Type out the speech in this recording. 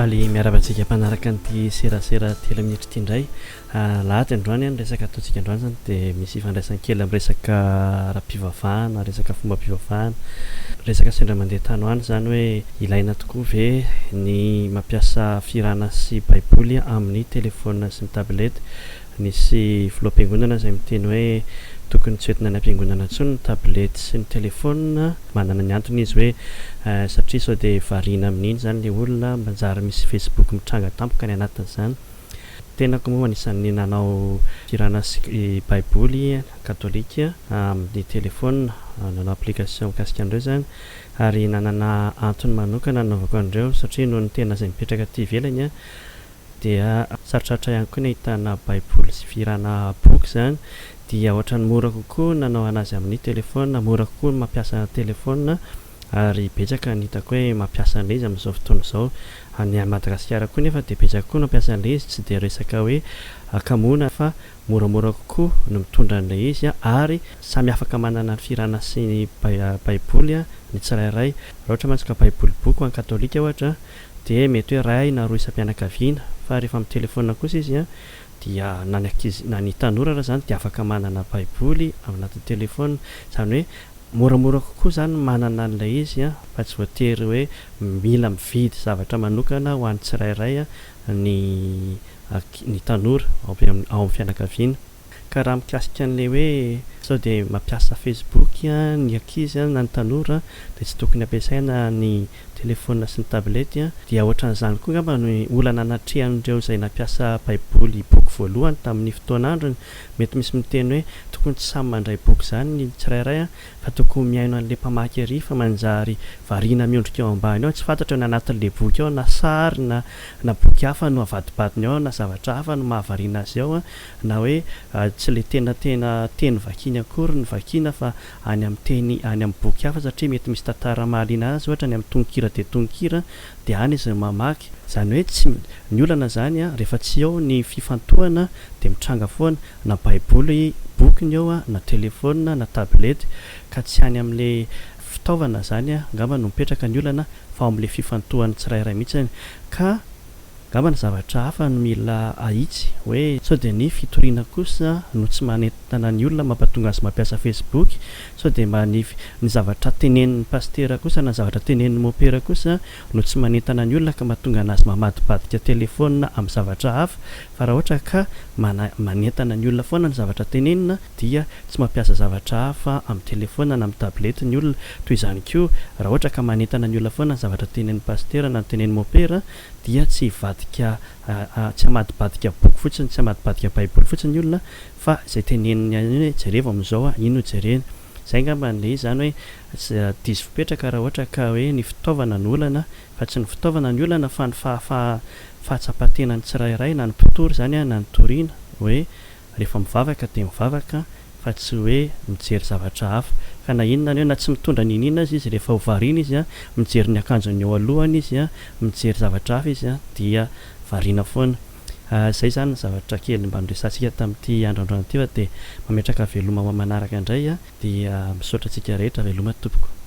Faly miarahaba antsika mpanaraka an'ity serasera telo minitra ity indray. Alahady androany, ny resaka ataontsika androany izany dia misy ifandraisany kely amin'ny resaka ara-pivavahana, resaka fombam-pivavahana. Resaka sendra mandeha tany ho any izany hoe ilaina tokoa ve ny mampiasa fihirana sy baiboly amin'ny telefaonina sy ny tablette. Nisy filoham-piangonana izay miteny hoe tokony tsy hoentina any am-piangonana intsony ny tablette sy ny telefaonina. Manana ny antony izy hoe satria sao dia variana amin'iny izany ilay olona, manjary misy facebook mitranga tampoka any anatin'izany. Tenako moa anisan'ny nanao fihirana sy baiboly katolika amin'ny telefaonina, nanao application mikasika an'ireo izany ary nanana antony manokana nanaovako an'ireo satria noho ny tena izay mipetraka aty ivelany Dia sarotsarotra ihany koa ny ahitana baiboly sy fihirana boky izany, dia ohatran'ny mora kokoa ny nanao anazy amin'ny telephone, mora kokoa ny mampiasa telephone ary betsaka ny hitako hoe mampiasa an'ilay izy amin'izao fotoana izao. Any Madagasikara koa nefa dia betsaka koa ny mampiasa an'ilay izy, tsy dia resaka hoe hakamoana fa moramora kokoa ny mitondra an'ilay izy ary samy afaka manana ny fihirana sy ny baiboly ny tsirairay. Raha ohatra mantsy ka baiboly boky ho an'ny katolika ohatra dia mety hoe iray na roa isam-pianakaviana fa rehefa amin'ny telephone kosa izy an dia na ny ankizy na ny tanora ara izany dia afaka manana baiboly ao anatin'ny telephone, izany hoe moramora kokoa izany ny manana an'ilay izy an fa tsy voatery hoe mila mividy zavatra manokana ho an'ny tsirairay ny ny tanora ao amin'ny fianakaviana. Ka raha mikasika an'ilay hoe sao dia mampiasa facebook ny ankizy na ny tanora dia tsy tokony ampiasaina ny telephone sy ny tablette dia ohatran'izany koa angamba ny olana natrehan'ireo izay nampiasa baiboly boky voalohany tamin'ny fotoan'androny. Mety misy miteny hoe tokony tsy samy mandray boky izany ny tsirairay fa tokony mihaino an'ilay mpamaky ery fa manjary variana miondrika eo ambany ao, tsy fantatra ny anatin'ilay boky ao na sary na na boky hafa no avadibadiny ao na zavatra hafa no mahavariana azy ao na hoe tsy ilay tena tena teny vakiany akory no vakiana fa any amin'ny teny any amin'ny boky hafa satria mety misy tantara mahaliana azy ohatra any amin'ny tononkira dia tononkira dia any izy no mamaky. Izany hoe tsy ny olana izany rehefa tsy eo ny fifantohana dia mitranga foana na baiboly boky ny eo na telephone na tablette ka tsy any amin'ilay fitaovana izany angamba no mipetraka ny olana fa ao amin'ilay fifantohan'ny tsirairay mihitsy ka Angamba ny zavatra hafa no mila ahitsy hoe sao dia ny fitoriana kosa no tsy manentana ny olona mampatonga azy mampiasa facebook, sao dia mba ny ny zavatra tenenin'ny pasitera kosa na ny zavatra tenenin'ny mopera kosa no tsy manentana ny olona ka mahatonga anazy mamadibadika telephone amin'ny zavatra hafa fa raha ohatra ka mana manentana ny olona foana ny zavatra tenenina dia tsy mampiasa zavatra hafa amin'ny telephone na amin'ny tablette ny olona, toy izany koa raha ohatra ka manentana ny olona foana ny zavatra tenenin'ny pasitera na ny tenenin'ny mopera dia tsy hivadika tsy hamadibadika boky fotsiny, tsy hamadibadika baiboly fotsiny ny olona fa izay teneniny any hoe jerevo amin'izao a, iny no jerena. Izay angamba ilay izy izany hoe diso fipetraka raha ohatra ka hoe ny fitaovana no olana fa tsy ny fitaovana ny olana fa ny fahafaha fahatsapan-tenan'ny tsirairay na ny mpitory izany na ny toriana hoe Rehefa mivavaka dia mivavaka fa tsy hoe mijery zavatra hafa. Ka na inona na inona, na tsy mitondra n'inon'inona aza izy, rehefa ho variana izy, mijery ny akanjony eo alohany izy, mijery zavatra hafa izy dia variana foana. Izay izany ny zavatra kely mba noresahantsika tamin'ity andro androany ity fa dia mametraka veloma ho amin'ny manaraka indray dia misaotra antsika rehetra, veloma tompoko.